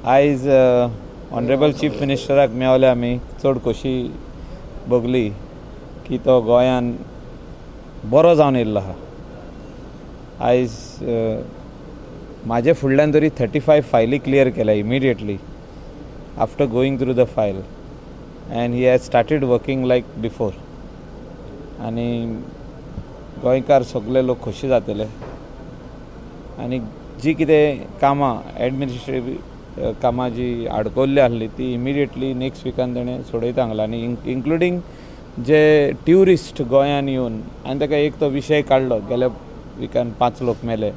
आयज honourable chief मिनिस्टराक मेवले आमी, चड खोशी भोगली की तो गोंयान बरो जावन येयल्लो आहा. आयज म्हाजे फुडल्यान तरी 35 फायली क्लियर केल्या immediately after going through the file, and he has started working like before. आनी गोंयकार सगळे लोक खोशी जातले आनी जी कितें कामां एडमिनिस्ट्रेटीव कामां जी आडकोल्ली आहली ती इमिडिएटली नेक्स्ट विकान तेणें सोडयता सांगला. आनी इन्क्लुडींग जे ट्युरिस्ट गोंयान येवन आनी ताका एक तो विशय काडलो गेल्या विकान 5 लोक मेले,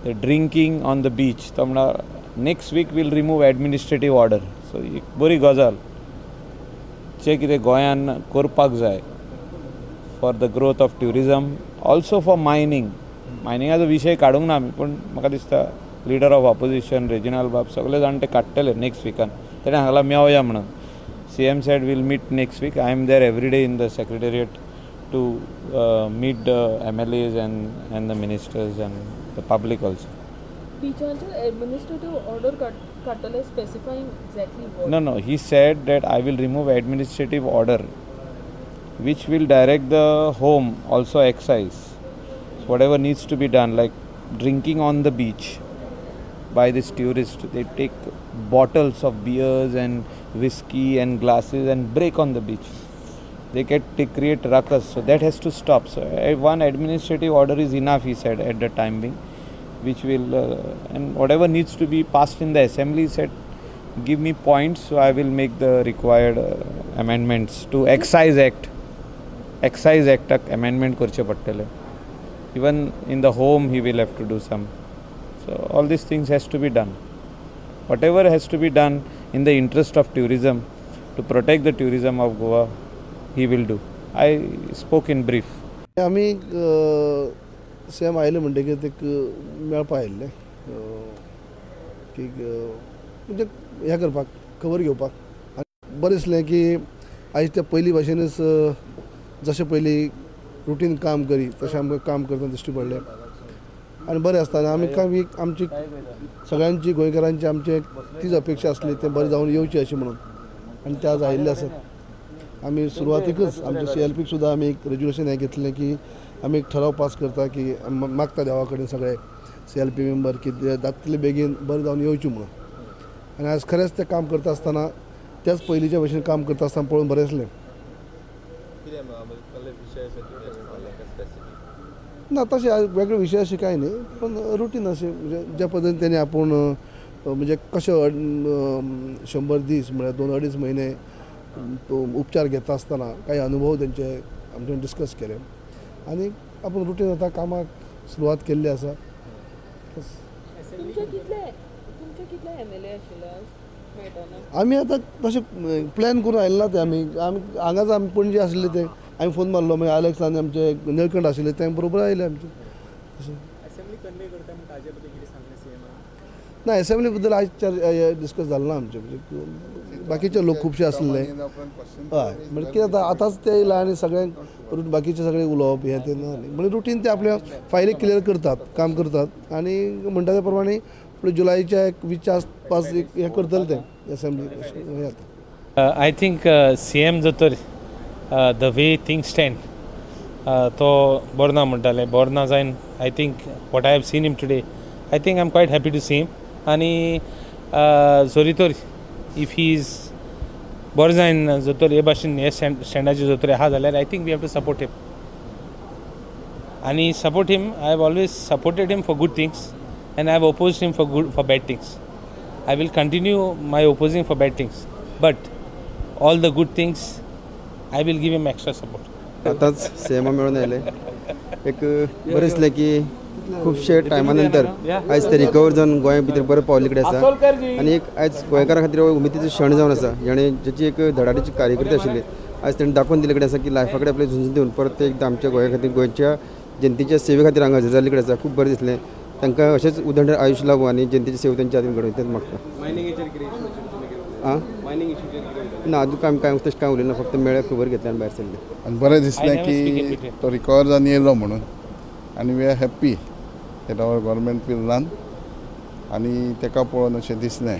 ते ड्रिंकींग ऑन the beach, तो म्हणल्यार next week we'll remove administrative order. So एक बरी गजाल जे कितें गोंयान करपाक जाय for the growth of tourism, also for mining. मायनिंगाचो विशय काडूंक ना आमी, पूण म्हाका दिसता लिडर ऑफ ऑपोजिशन रेजिनाल्ड बाब सगळे जाण ते काडटले नेक्स्ट विकान. तेणें सांगलां मेवया म्हणून. CM said we'll meet next week. I am there every day in the secretariat to meet the MLAs and the ministers and the public also. बीचांचेर administrative order काडटले specifying exactly what? No, no. He said that I will remove administrative order, which will direct the home, also excise, so whatever needs to be done, like drinking on the beach by this tourist. They take bottles of beers and whiskey and glasses and break on the beach. They create ruckus, so that has to stop. So one administrative order is enough, he said, at the time being, which will and whatever needs to be passed in the assembly, he said, give me points, so I will make the required amendments to Excise Act. Excise Act amendment करचे पडटले. Even in the home he will have to do some. So all these things has to be done. Whatever has to be done in the interest of tourism, to protect the tourism of Goa, he will do. I spoke in brief. आमी same आयले म्हणटकीर ते मेळपा आयिल्ले की म्हणजे हें करपाक, खबर घेवपाक. आनी बरें दिसलें की आयज ते पयलीं भाशेनच जशें पयलीं रुटीन काम करी तशें आमकां काम करतना दिश्टी पडलें आनी बरें आसता. आनी आमी काम एक आमची सगळ्यांची गोंयकारांची आमची तीच अपेक्षा आसली तें बरें जावन येवचें अशें म्हणून, आनी ते आज आयिल्ले आसात. आमी सुरवातीकच आमच्या CLPक सुद्दां आमी एक रेजोल्युशन हें घेतलें की आमी एक ठराव पास करता की मागता देवा कडेन सगळे CLP member की जातले बेगीन बरें जावन येवचें म्हणून. आनी आज खरेंच तें काम करता आसतना त्याच पयलींच्या भशेन काम करता आसतना पळोवन बरें दिसलें. ना तशें वेगळे विशय अशें कांय न्ही, पण रुटीन अशें म्हणजे ज्या पद्दतीन तेणी आपूण म्हणजे कशें 100 दीस म्हळ्यार 2-2.5 म्हयने उपचार घेता आसतना कांय अनुभव तेंचे आमचे डिस्कस केले आनी आपूण रुटीन आतां कामाक सुरवात केल्ली आसा. आमी आतां तशें प्लॅन करून आयले ना ते, आमी आमी हांगाच आमी पणजे आशिल्ले ते आमी फोन मारलो, मागीर आलेक्स आनी आमचे निळकंठ आशिल्ले ते बरोबर आयले आमचे. ना एसेंब्ली बद्दल आयज डिस्कस जालें ना आमचें, म्हणजे बाकीचे लोक खुबशे आसले. हय, म्हणजे कितें जाता आतांच ते येयला आनी सगळ्यांक बाकीचे सगळे उलोवप हें तें ना न्ही, म्हणजे रुटीन ते आपल्या फायली क्लियर करतात, काम करतात आनी म्हणटा ते प्रमाणे फुडें जुलयच्या 20च्या आसपास हें करतले ते एसेंब्ली हें जाता. I think CM जर the way things stand तो बरो ना म्हणटाले, बरो ना जायन I think what I have seen him today, I think I am quite happy to see him. आनी जरी तर if he is बरो जायन जर तर हे भाशेन हे स्टँडाचेर जर तर आहा जाल्यार I think we have to support him. आनी support him, I have always supported him for good things and I have opposed him for good for bad things. I will continue my opposing for bad things, but all the good things I will give him extra support. आतांच सीएमा मेळून आयले, एक बरें दिसलें की खुबशे टायमा नंतर आयज ते रिकवर जावन गोंया भितर बरें पावल्ले कडेन आसा आनी एक आयज गोंयकारां खातीर उमेदीचो क्षण जावन आसा. जाणें जेची एक धडाडीची कार्यकर्ते आशिल्ले आयज तेणें दाखोवन दिल्ले कडेन आसा की लायफा कडेन आपलें झुंजून दिवन परत ते एकदां आमच्या गोंया खातीर, गोंयच्या जनतेच्या सेवे खातीर हांगा हजर जाल्ले कडेन आसा. खूब बरें दिसलें तांकां, अशेंच उदंड आयुश्य लावूं आनी जनतेची सेवा तेंच्या हातीन घडोवन तेंच मागता. आं ना अजून आमी कांय तशें कांय उलयना, फक्त मेळ्ळें खबर घेतली आनी भायर सरले. आनी बरें दिसलें की तो रिकवर जावन येयलो म्हणून, आनी we are happy that our government will run. आनी ताका पळोवन अशें दिसलें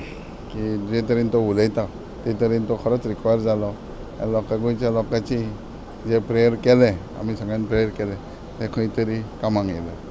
की जे तरेन तो उलयता ते तरेन तो खरोच रिकवर जालो. लोकां गोंयच्या लोकांची जे प्रेयर केलें, आमी सगळ्यांनी प्रेयर केलें, तें खंय तरी कामाक येयलें.